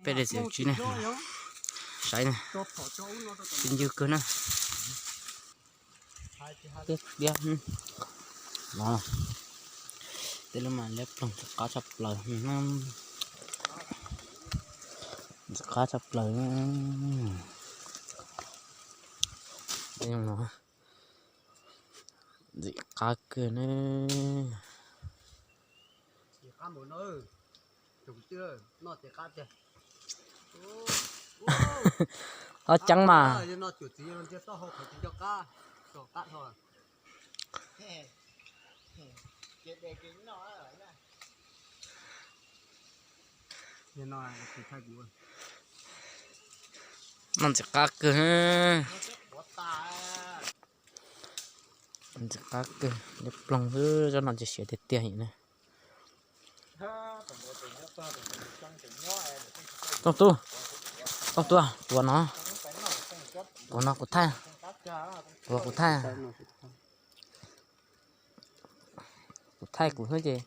Peb de txiv tsib ne, saib ne, tsis ncw kawg na. Tiag tiag no, tej lub mas liab ploog ntxim qab tshaj plaws, ntxim qab tshaj plaws. Ntxim qab kawg ne. Ob ceeb mas. Noj ntxim qab kawg. Ntxim qab kawg, liab ploog xwb, tsob no ces siav tiag tiag ne. Tooj Tub, Tooj Tub, tuav no, tuav no kuv thaij, tuav kuv thaij. Kuv thaij kuv xwb ces.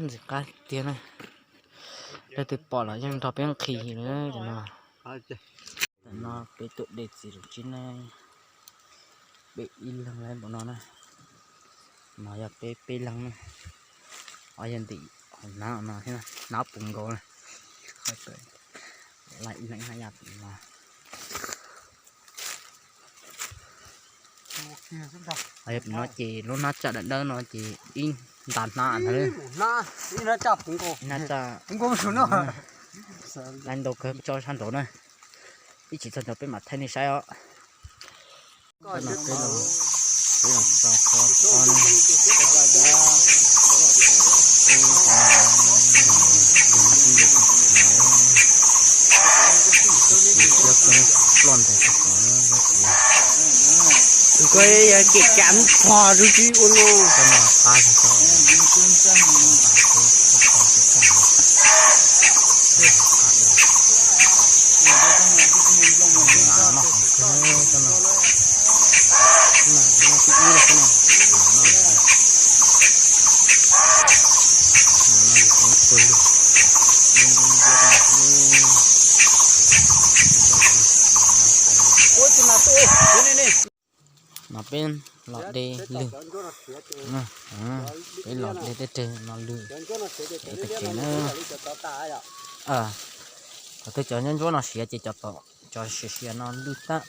Ntxim qab tiag na. Leej twg pom los yeej nrog peb nqhis lawm cov no. Tam no peb tuaj de txiv zaum tsib ne, peb ib leeg lawm npaum no na. No yog peb peb leeg na. Ob yog ntim hauv hnab no thiab, hnab puv nkaus na. Laij ib leeg ib hnab yaj no. Yog pem no ces lub hnab tsaj dawb dawb no ces ib nta hnab ntag. Hnab tsaj, laij ntau kawg tso sab nraud na. Ib chim txog nraud peb mam thaij nej saib os. Peb los, peb los tso tso tso na. Ploj ntawd tsis pom. Tus ko yog kev kam pog tus tsis ua no. No peb los de lwg, peb los de tej reg no lwg, tag kis na. Thaum twg cov ntsuab ntsuab no siav ces cov tom, cov siav siav no lwg tag.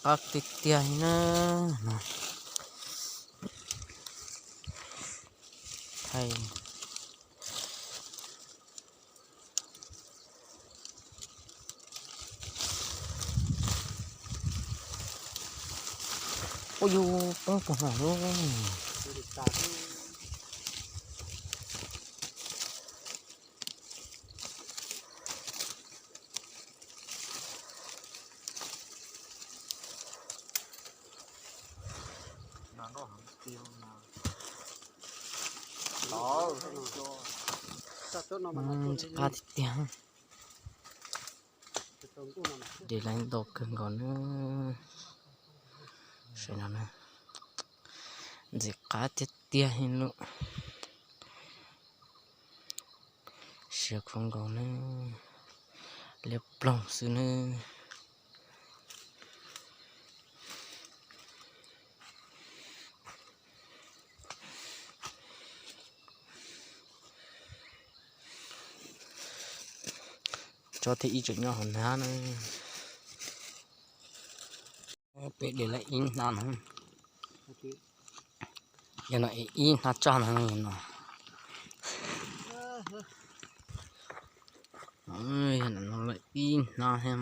Qab tiag tiag li na. Thaij. Ua yus poob puag no lauj. Ntxim qab tiag tiag. De lawv ntau kawg nkaus na. Saib no na. Ntxim qab tiag tiag li lawm. Siav khuv nkaus na. Liab ploog xwb na. Tsob thib ib tseem nyob hauv hnab na. Peb de lawm ib hnab no. Yog no ib hnab tsaj no no. Yog no lawm ib hnab thiab.